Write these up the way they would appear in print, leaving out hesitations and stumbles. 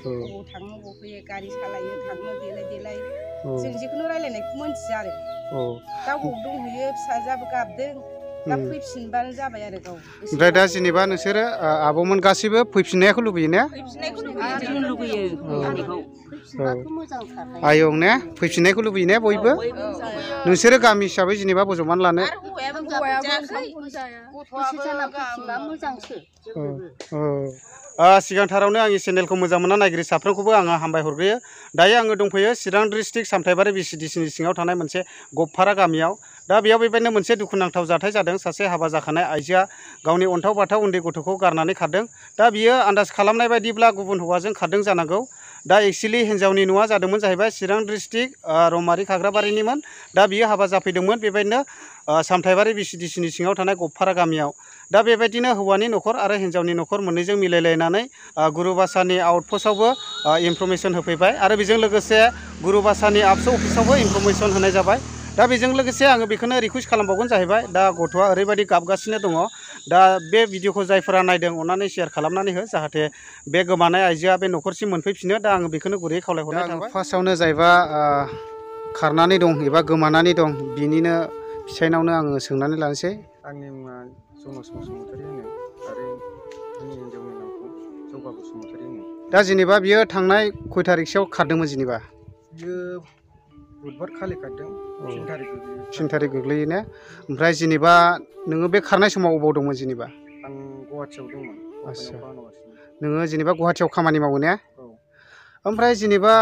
बबाव थाङो बबाव फैयो गारि सालायो थाङो देलाय जों जिखुनु रायलायनायखौ मोनथिया आरो दा बबाव दंहैयो फिसाजोआबो गाबदों दा फैफिनबानो जाबाय आरो गाव ओमफ्राय दा जेनेबा नोंसोरो आब'मोन गासिबो फैफिननायखौ लुबैयो ने आयं ने फैफिननायखौ लुबैयो ने बयबो नोंसोरो गामि हिसाबै जेनेबा बजबनानै लानो सिगांथारावनो आंनि चेनेलखौ मोजां मोनना नायगिरि साफ्रोमखौबो आङो हामबाय हरग्रोयो दायो आङो दंफैयो चिरां डिस्ट्रिक्ट सामथाइबारि VCDCनि सिङाव थानाय मोनसे गबफारा गामियाव दा बेयाव बेबायदिनो मोनसे दुखुनांथाव जाथाय जादों सासे हाबा जाखानाय आइजोआ गावनि अन्थाव बाथाव उन्दै गथ'खौ गारनानै खारदों दा बियो आन्दाज खालामनाय बायदिब्ला गुबुन हौवाजों खारदों जानांगौ दा एक्चुअली हिन्जावनि न'आ जादोंमोन जाहैबाय चिरां डिस्ट्रिक्ट रौमारि खाग्राबारिनिमोन दा बियो हाबा जाफैदोंमोन बेबायदिनो सामथाइबारि VCDCनि सिङाव थानाय गबफारा गामियाव दा बेबायदिनो हौवानि न'खर आरो हिन्जावनि न'खर मोननैजों मिलायलायनानै गुरुबासानि आउटपस्टआवबो इनफरमेसन होफैबाय आरो बेजों लोगोसे गुरुबासानि आबसु अफिसावबो इनफरमेसन होनाय जाबाय दा बेजों लोगोसे आङो बेखौनो रिकुवेस्ट खालामबावगोन जाहैबाय दा गथ'आ ओरैबायदि गाबगासिनो दङ दा बे भिडिअखौ जायफोरा नायदों अननानै शेयार खालामनानै हो जाहाथे बे गोमानाय आइजोआ बे न'खरसिम मोनफैफिनो दा आङो बेखौनो गुरैयै खावलायहरनाय थाबाय फार्स्टआवनो जायबा खारनानै दं एबा गोमानानै दं बिनिनो फिसायनावनो आङो सोंनानै लानोसै आंनि मुङा जनस बसुमतारी होनो आरो जोंनि हिन्जावनि नामखौ जौगा बसुमतारी होनो दा जेनेबा बियो थांनाय खय थारिखसोआव खारदोंमोन जेनेबा बियो बुधबार खालि खारदों 3 थारिख गोग्लैयो ने ओमफ्राय जेनेबा नोङो बे खारनाय समाव अबाव दंमोन जेनेबा आं गुवाहाटियाव दंमोन आच्छा नोङो जेनेबा गुवाहाटियाव खामानि मावो ने ओमफ्राय जेनेबा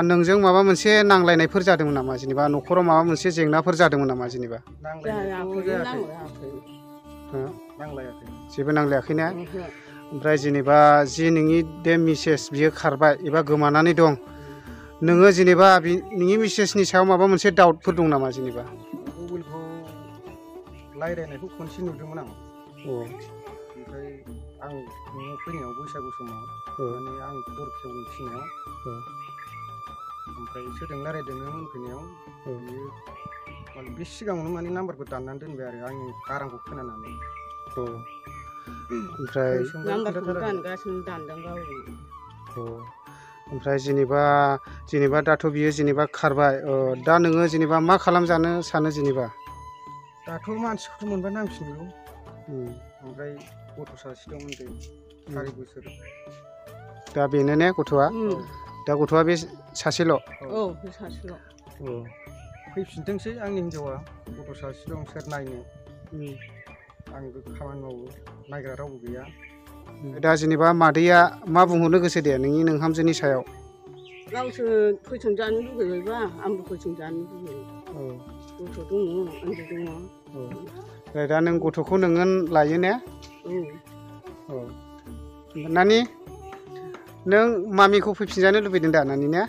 नोंजों माबा मोनसे नांलायनायफोर जादोंमोन नामा जेनेबा न'खराव माबा मोनसे जेंनाफोर जादोंमोन नामा जेनेबा जेबो नांलायाखै ने ओमफ्राय जेनेबा जि नोंनि बे मिसेस बियो खारबाय एबा गोमानानै दं नोङो जेनेबा नोंनि मिसेसनि सायाव माबा मोनसे डाउटफोर दं नामा जेनेबा मबाइलखौ रायज्लायनायखौ खनसे नुदोंमोन आं ओमफ्राय आं न'आव फैनायाव बैसागु समाव माने आं दर खेवनो थिननायाव ओमफ्राय सोरजों रायज्लायदों मोनफैनायाव बियो माने बे सिगाङावनो माने नाम्बारखौ दाननानै दोनबाय आरो आंनि गारांखौ खोनानानै ओमफ्राय ओमफ्राय जेनेबा दाथ' बियो जेनेबा खारबाय दा नोङो जेनेबा मा खालामजानो सानो जेनेबा दाथ' मानसिखौथ' मोनबा नांफिनगौ ओमफ्राय गथ' सासे दं उन्दै 4 बोसोर दा बेनो ने गथ'आ दा गथ'आ बे सासेल' बे सासेल' फैफिनथोंसै आंनि हिन्जावा गथ' सासे दं सोर नायनो आंबो खामानि मावो नायग्रा रावबो गैया दा जेनेबा मादैया मा बुंहरनो गोसो दे नोंनि नोंहामजोनि सायाव गावसो फैसनजानो लुगैबायबा आंबो फैसनजानो लुगैयो गथ' दङ उन्दै दङ दा नों गथ'खौ नोङो लायो ने नानि नों मामिखौ फैफिनजानो लुबैदों दा नानि ने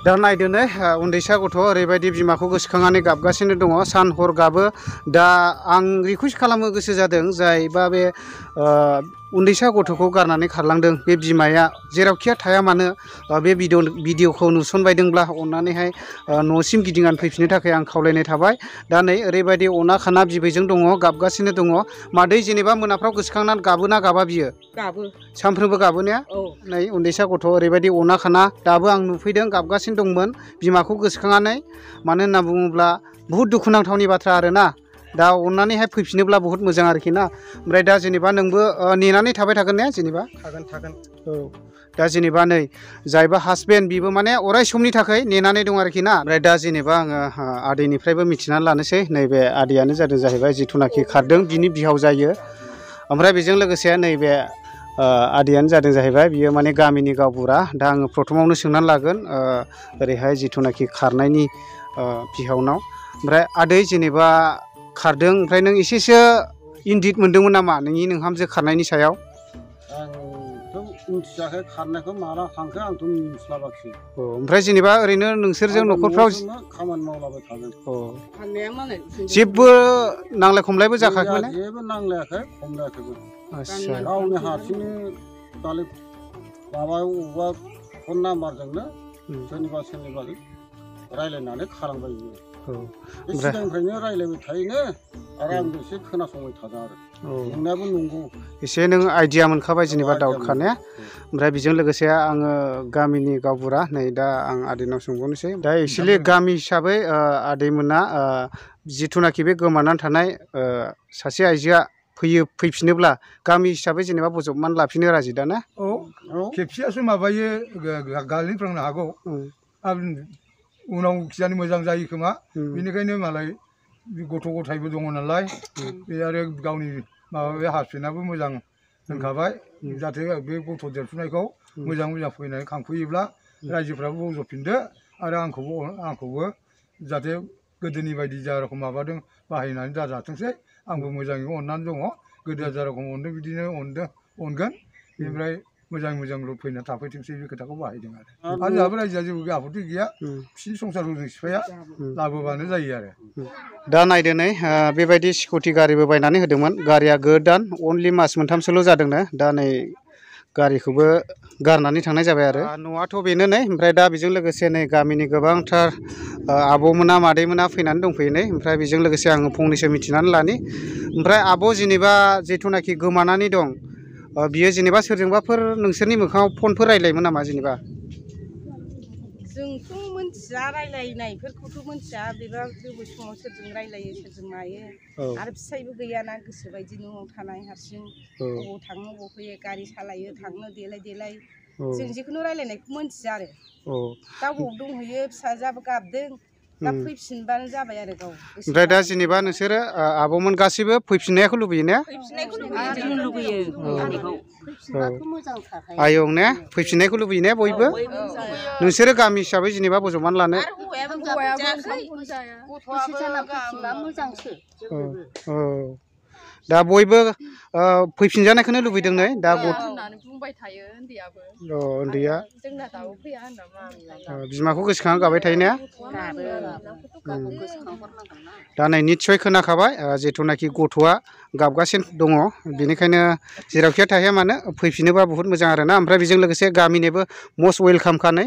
दा नायदो ने उन्दैसा गथ' ओरैबायदि बिमाखौ गोसोखांनानै गाबगासिनो दङ सान हर गाबो दा आं रिकुवेस्ट खालामनो गोसो जादों जायबा बे उन्दैसा गथ'खौ गारनानै खारलांदों बे बिमाया जेरावखिया थाया मानो बे भिडिअखौ नुसनबायदोंब्ला अननानैहाय न'सिम गिदिंनानै फैफिननो थाखाय आं खावलायनाय थाबाय दा नै ओरैबायदि अना खाना बिबैजों दङ गाबगासिनो दङ मादै जेनेबा मोनाफ्राव गोसोखांनानै गाबोना गाबा बियो गाबो सानफ्रोमबो गाबो ने नै उन्दैसा गथ' ओरैबायदि अना खाना दाबो आं नुफैदों गाबगासिनो दंमोन बिमाखौ गोसोखांनानै मानो होनना बुङोब्ला बुहुद दुखुनांथावनि बाथ्रा आरोना दा अननानैहाय फैफिनोब्ला बुहुद मोजां आरोखि ना ओमफ्राय दा जेनेबा नोंबो नेनानै थाबाय थागोन ने जेनेबा थागोन दा जेनेबा नै जायबा हासबेन्ड बिबो माने अराय समनि थाखाय नेनानै दं आरोखि ना ओमफ्राय दा जेनेबा आङो आदैनिफ्रायबो मिथिनानै लानोसै नैबे आदैयानो जादों जाहैबाय जिथुनाखि खारदों बिनि बिहाव जायो ओमफ्राय बेजों लोगोसे नैबे आदैयानो जादों जाहैबाय बियो माने गामिनि गावबुरा दा आङो प्रथमावनो सोंनानै लागोन ओरैहाय जिथुनाखि खारनायनि बिहावनाव ओमफ्राय आदै जेनेबा खारदों ओमफ्राय नों एसेसो इन्दिट मोनदोंमोन नामा नोंनि नोंहामजो खारनायनि सायाव आंथ' मिथियाखै खारनायखौ माला थांखो आंथ' मिथिस्लाबाखै ओमफ्राय जेनेबा ओरैनो नोंसोरजों न'खरफ्राव खामानि मावलाबाय थागोन जेबो नांलाय खमलायबो जाखायाखै जेबो नांलायाखै खमलायाखैबो गावनि हारसिंनो दालाय माबायाव अबेबा फन नाम्बारजोंनो सोरनिबा रायज्लायनानै खालामबाय बियो सिगांनिफ्रायनो रायज्लायबाय थायोनो आरो आंबो एसे खोनासंबाय थादों आरो नोंनाबो नंगौ एसे नों आइडिया मोनखाबाय जेनेबा दाउट खानाया ओमफ्राय बेजों लोगोसे आङो गामिनि गावबुरा नै दा आं आदैनाव सोंबावनोसै दा एक्सुवेलि गामि हिसाबै आदैमोना जिथुनाखि बे गोमानानै थानाय सासे आइजोआ फैफिनोब्ला गामि हिसाबै जेनेबा बजबनानै लाफिनो राजि दा ना खेबसेयासो माबायो गालिफ्रांनो हागौ उनाव खिजानो मोजां जायो खोमा बेनिखायनो मालाय गथ' गथायबो दङ नालाय बे आरो गावनि माबा बे हासबेन्डआबो मोजां होनखाबाय जाहाथे बे गथ' देरफुनायखौ मोजां फैनानै खांफैयोब्ला रायजोफ्राबो बजबफिनदो आरो आंखौबो जाहाथे गोदोनि बायदि जा रखम माबादों बाहायनानै दाजाथोंसै आंबो मोजाङै अननानै दङ गोदो जा रखम अनदों बिदिनो अनगोन बेनिफ्राय मोजां फैना थाफैथोंसै बे खोथाखौ बाहायदों आरो जोंहाबो रायजोआ जेबो आपत्ति गैया बिसिनि संसारखौ जों सिफाया लाबोबानो जायो आरो दा नायदो नै बेबायदि सिकिउरिटि गारिबो बायनानै होदोंमोन गारिया गोदान अनलि मास मोनथामसोल' जादोंनो दा नै गारिखौबो गारनानै थांनाय जाबाय आरो न'आथ' बेनो नै ओमफ्राय दा बेजों लोगोसे नै गामिनि गोबांथार आब'मोना मादैमोना फैनानै दंफैयो नै ओमफ्राय बेजों लोगोसे आङो फंनैसो मिथिनानै लानि ओमफ्राय आब' जेनेबा जिथुनाखि गोमानानै दं बियो जेनेबा सोरजोंबाफोर नोंसोरनि मोखाङाव फनफोर रायज्लायोमोन नामा जेनेबा जोंथ' मोनथिया रायज्लायनायफोरखौथ' मोनथिया बेबा बबे समाव सोरजों रायज्लायो सोरजों मायो आरो फिसायबो गैयाना गोसोबायदि न'आव थानाय हारसिं बबाव थाङो बबाव फैयो गारि सालायो थांनो देलाय जों जिखुनु रायज्लायनायखौ मोनथिया आरो दा बबाव दंहैयो फिसाजोआबो गाबदों दा फैफिनबानो जाबाय आरो गाव ओमफ्राय दा जेनेबा नोंसोरो आब'मोन गासिबो फैफिननायखौ लुबैयो ने आयं ने फैफिननायखौ लुबैयो ने बयबो नोंसोरो गामि हिसाबै जेनेबा बजबनानै लानो दा बयबो फैफिनजानायखौनो लुबैदों नै दा बुंबाय थायो उन्दैया बिमाखौ गोसोखां गाबाय थायो ने दा नै निस्सय खोनाखाबाय जिथुनाखि गथ'आ गाबगासिनो दङ बेनिखायनो जेरावखि थाया मानो फैफिनोबा बुहुत मोजां आरोना ओमफ्राय बेजों लोगोसे गामिनिबो मस्ट वेलकाम खानै